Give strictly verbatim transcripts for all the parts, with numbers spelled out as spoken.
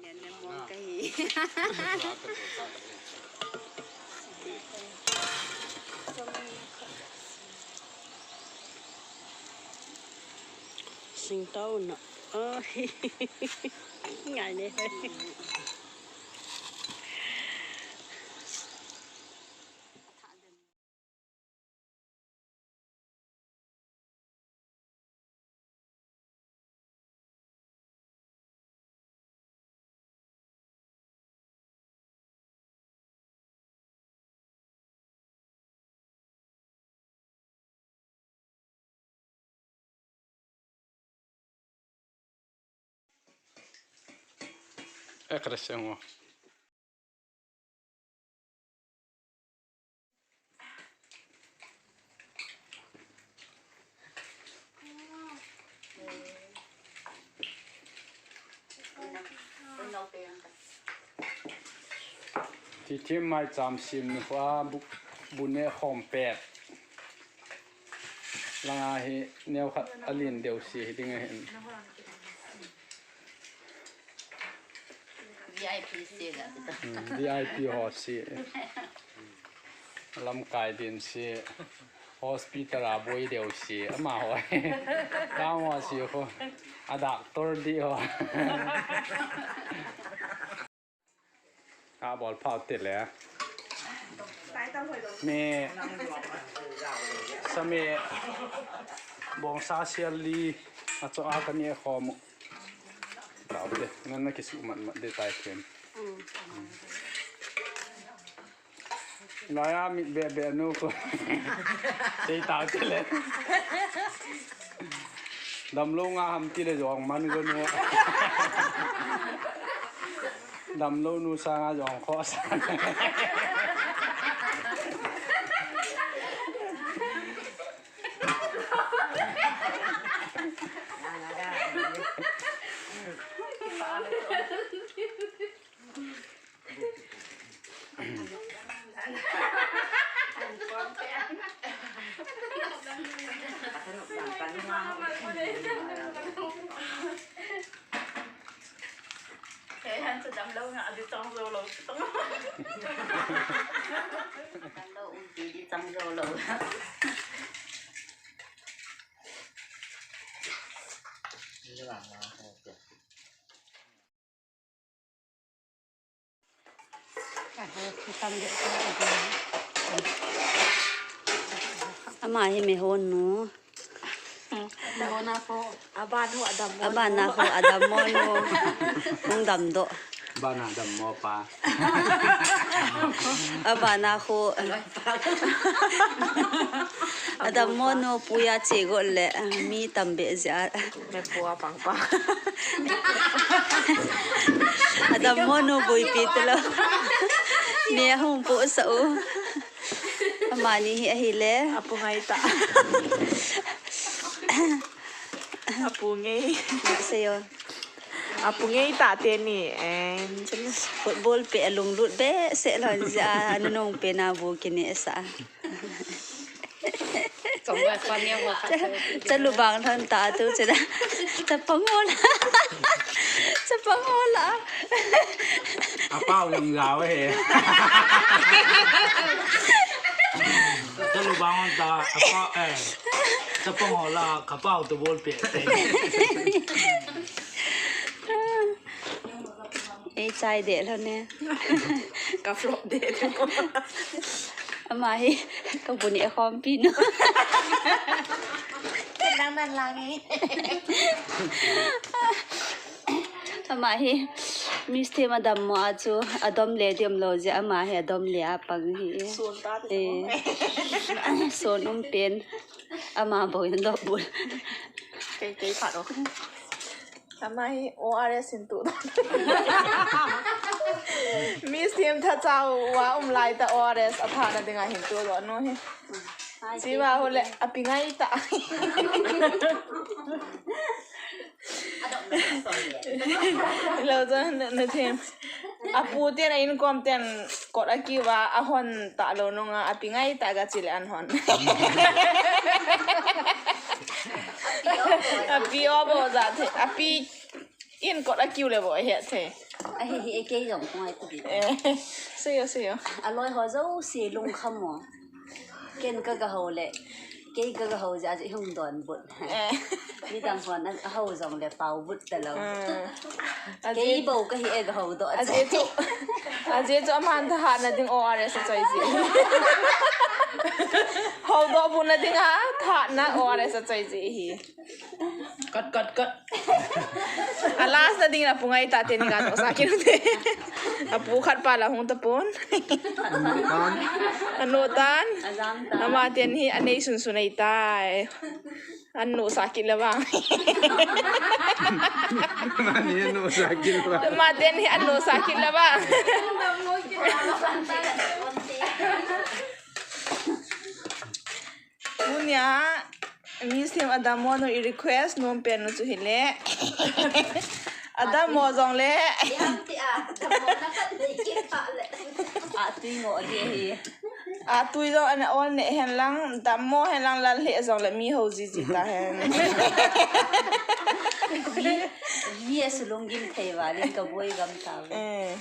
Nen nen mong ka hi. Singtao na. Oh. Ngai ne. Ek rese ngo. Ti thim mai cham sim ni hua bu, bu ne khom pet. Langa hi neo khat alin deu si hi ding ahin. V I P si ga ti ta. Hmm, V I P ho si. Lamkai din si. Hospital a boi deu si. Ama ho. Tamo si ho. A doctor di ho. A bol phau te le. Me. Same. Bongsa sial li. A cho a ka ni khom. Tau te. Nan na kisu mat mat de tai ken. Laya mit be be nu ko. Sei tau te le. Damlou nga ham ti le jong man go nu. Damlou nu sa nga jong kho sa. Kei han chu damlou nga, adi chang jou lou chu tong. Damlou um ti di chang jou lou. Ama hi mehon nu. Mehon a ko. Aban ho adam mo. Aban a ko adam mo nu. Hung dam do. Bana dam mo pa. Abana khu. Adam mo nu puya che go le, mi tam be ja. Me pua pang pa. Adam mo nu bui pi telo. Me hung pu sa u. Amani hi ahile. Apu ngai ta. Apu ngei. Seyo. Apu ngei ta te ni, eh, football pe alung lut be se lon ja, anunung pe na bu kini sa. Chalu bang thon ta tu chena. Chapang hola. Chapang hola. Apau jong jao he. Chalu bang ta, apau, eh. Chapang hola, kapau to bol pe. Ei chai de lo ne. Ka flop de de. Ama hi, ka bu ni khom pi nu. Nang nan lang hi. Ama hi, Miss Them adam mo a chu, adom le dem lo je, ama hi adom le a pang hi. Son ta te. Eh. Son um pen. Ama bo in do bul. Kei, kei phat o. Ama hi O R S in tu. Miss Them tha chau a um lai ta O R S a tha na dinga hin tu do nu hi. Chi wa ho le api ngai ta. Lo cho na, na them. Apu ten a inkom ten kot a kiu va ahon ta lo nunga api ngai ta ga chi le an hon. Api o bo ja the. Api in kot a kiu le bo he the. Ahi hi, e, kei jong kong ai tu bi. Eh, sei o, sei o. Aloi ho jouse lungkham o. Ken ka ga ho le. Kei ka ga ho jeh a chu i hung donbut. Eh. Midang hon a ho jong le paobut talou. Hmm. Kei bou ka hi e ga ho doh. Ajeh chu, ajeh chu aman thahatna ding O R S a choi ji. Ho doh butna ding a thahatna O R S a choi ji hi. Cut, cut, cut. A last na ding na pu ngai ta teni ga doh sa kit u te. A pu khat pa la hung tapon. Anu tan. Anu tan. Ama teni hi anei sunsun ei tai. Anu sa kit la bang. Mani anu sa kit la bang. Ama teni hi anu sa kit la bang. Tunia, Miss Thim adammo nu i request nom pen nu chu hile. Adammo jong le. Atui ngo di hi. Atui jong ana ol ne hen lang, dammo hen lang lal he jong le mi ho jiji ta hen. Mi, mi a sulung gim thei va, ling ka boi gam ta ve. Eh.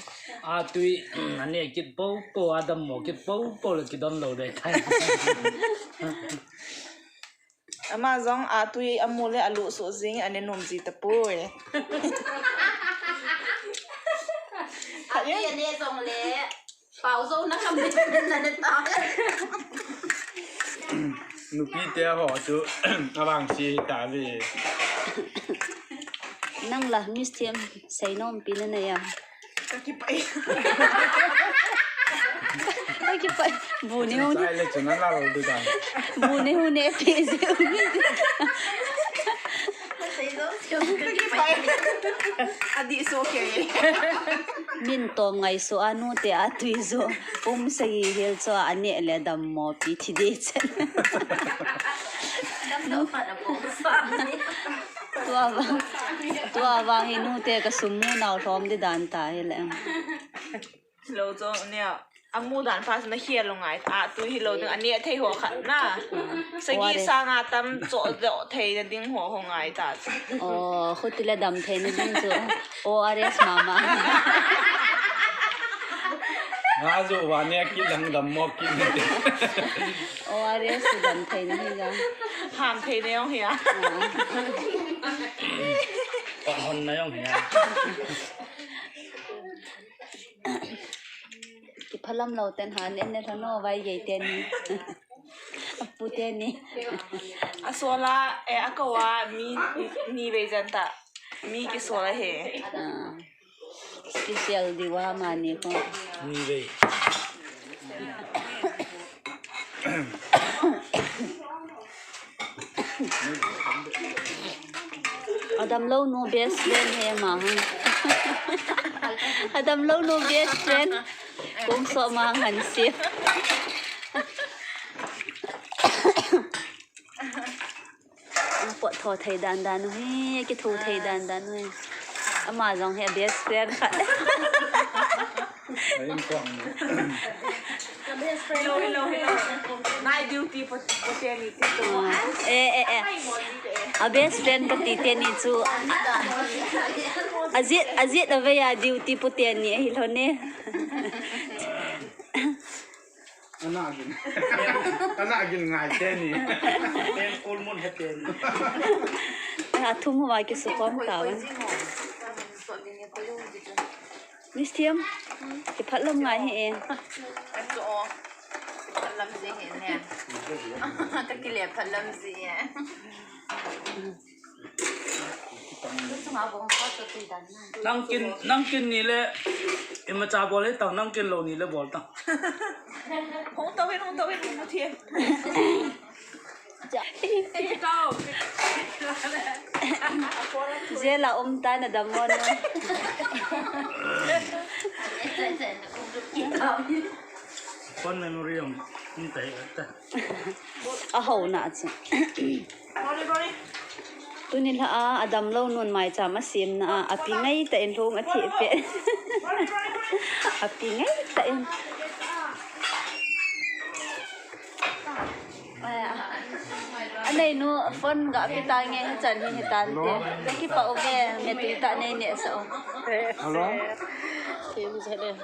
Atui, ane kit po po, adammo kit po po le kidon lou de tai. Ama jong atui amu le alu su jing ane nom ji tapoi. Atui ane jong le, pao jo na kam na ne ta. Nupi te ho chu, avangse ta ve. Nang la, Miss Thim, seinom pi na nei am. Ka kipah. Ka kipah. Bu ni hu. Chai le chun ala lo du dan. Bu ni hu ne pe ji. Ka kipah. Adi so ke. Min tom ngai so anu te atui jo. Um sagi hel cho ane le dammo pi thi de chen. Dammo pa na po sa. Tua vang, tua vang hi nu te ka sum mu nau lhom di dan ta hi le. Lo cho nia, amu dan pa na hial lo ngai ta, tu hi lo ding, ane thei ho khat na. Sagi sang a tam cho do thei na ding ho ho ngai ta. Oh, khuti le dam thei na ding chu. O R S mama. Nga jo wa ne kit lang dammo kit ni. O R S dam thei na hi ga. Ham thei na jong hi a. Pa hon na jong hi a. Kiphalam lou ten ha ne ne lhano vai gei teni. Apu teni. Asola, eh, akawa mi, mi vei jan ta. Mi kisola he. Ah. Special diwa mani ko. Ni ve. Adam lou nu best friend he ma hang. Adam lou nu best friend. Kung so ma hang han si. Pot tho thei dan dan u hi, kitho thei dan dan u hi. Ama jong hi a best friend khat. Hello, hello, hello. Nai duty po, po te ni ti to. Eh, eh, eh. A best friend ka ti te ni chu. Ajit, ajit a ve ya duty po te ni hi lo ne. Ana gin. Ana gin ngai te ni. Ten full moon he te ni. A thum hua ki su kom ta wan. Miss Thim, ki phat lam ngai hi e. Ka ki le phat lam ji e. Nang kin, nang kin ni le, imacha bol le tang, nang kin lou ni le bol tang. Hung tau hin, hung tau hin, hung tau hin. Jela um ta na dam mo no. Phone memory um, um tai ta. A ho na chu. Tuni lha a, a damlou nun maicham a semna a, a pi ngai tah in lhung a theh peh. A pi ngai tah in. A nei nu phone ga pe ta nge, hichan hi hitan te. Ka kipah uve, me tui tah nei neh sah u. Hello? Tem jeh le.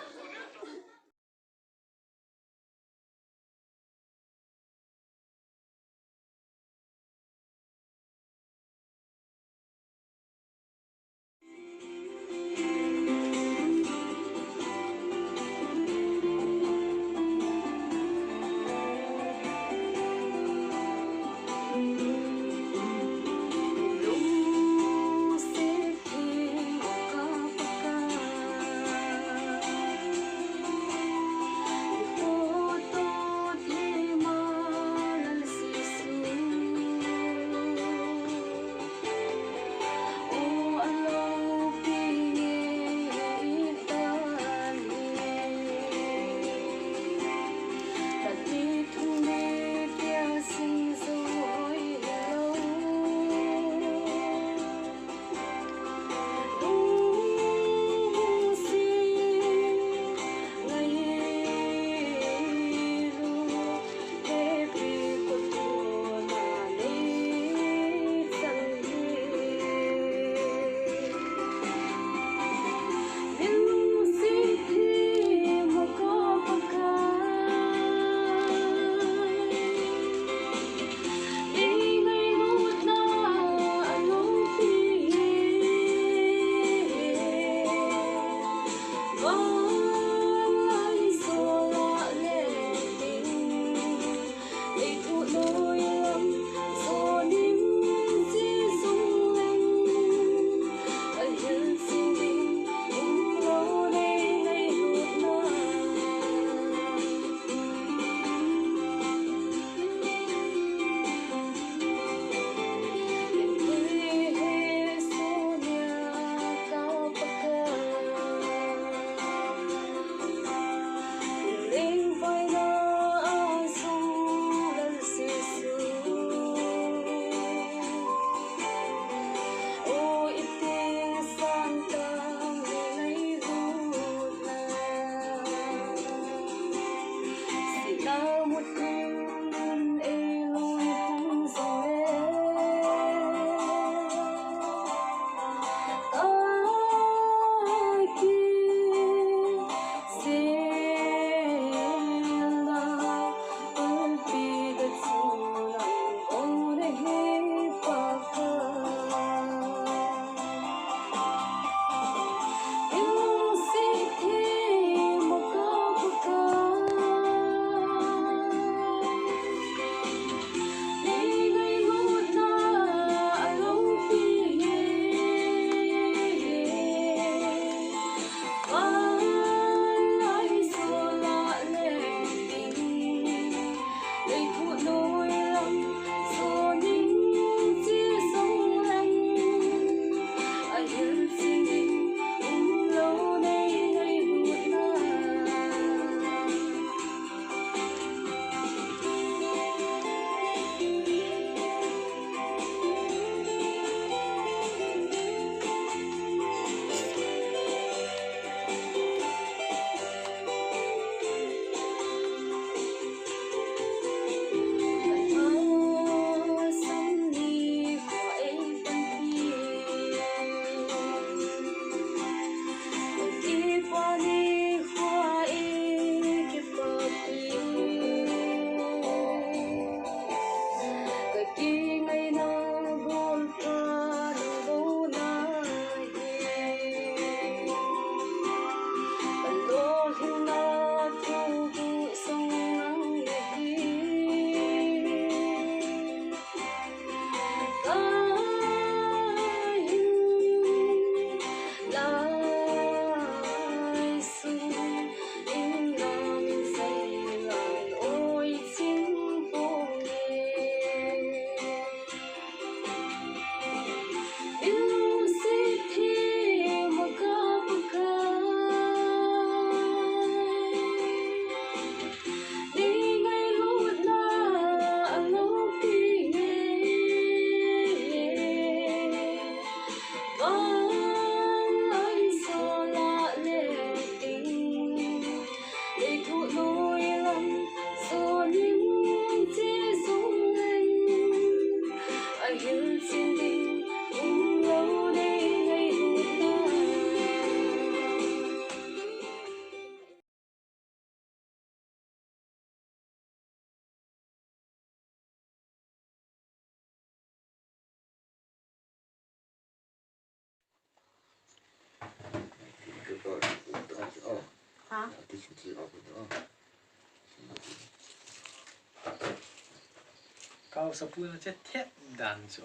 Kau sapu na che thet dan chu.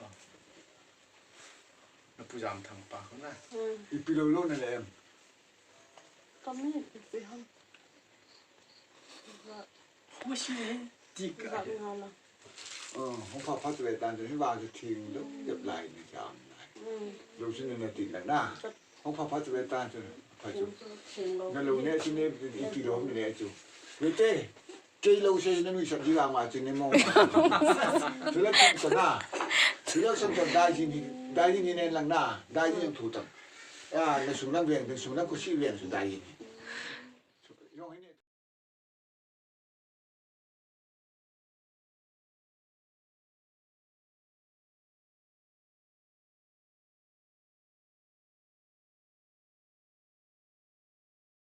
Na pu jam thang pa ko na. Hmm. Ipi lou lou na le em. Kami ipi ham. Husi he ti ka. Ba nga la. Hung pha pha chu ve tan chu hi va chu thing lou, dep lai ni jam lai. Hmm. Lou chu na ti la na. Hung pha pha chu ve tan chu. Pha chu. Thing lou. Na lou ne chu ne ipi lou ne chu. Ve te. Kei lou se na nui sat ji vang ma chu ne mo. Chu la chu sa na. Chu la san to dai ji ni, dai ji ni ne lang na. Dai ji thu tam. Ya, na sung lang ven, na sung lang ko si ven su dai ji ni.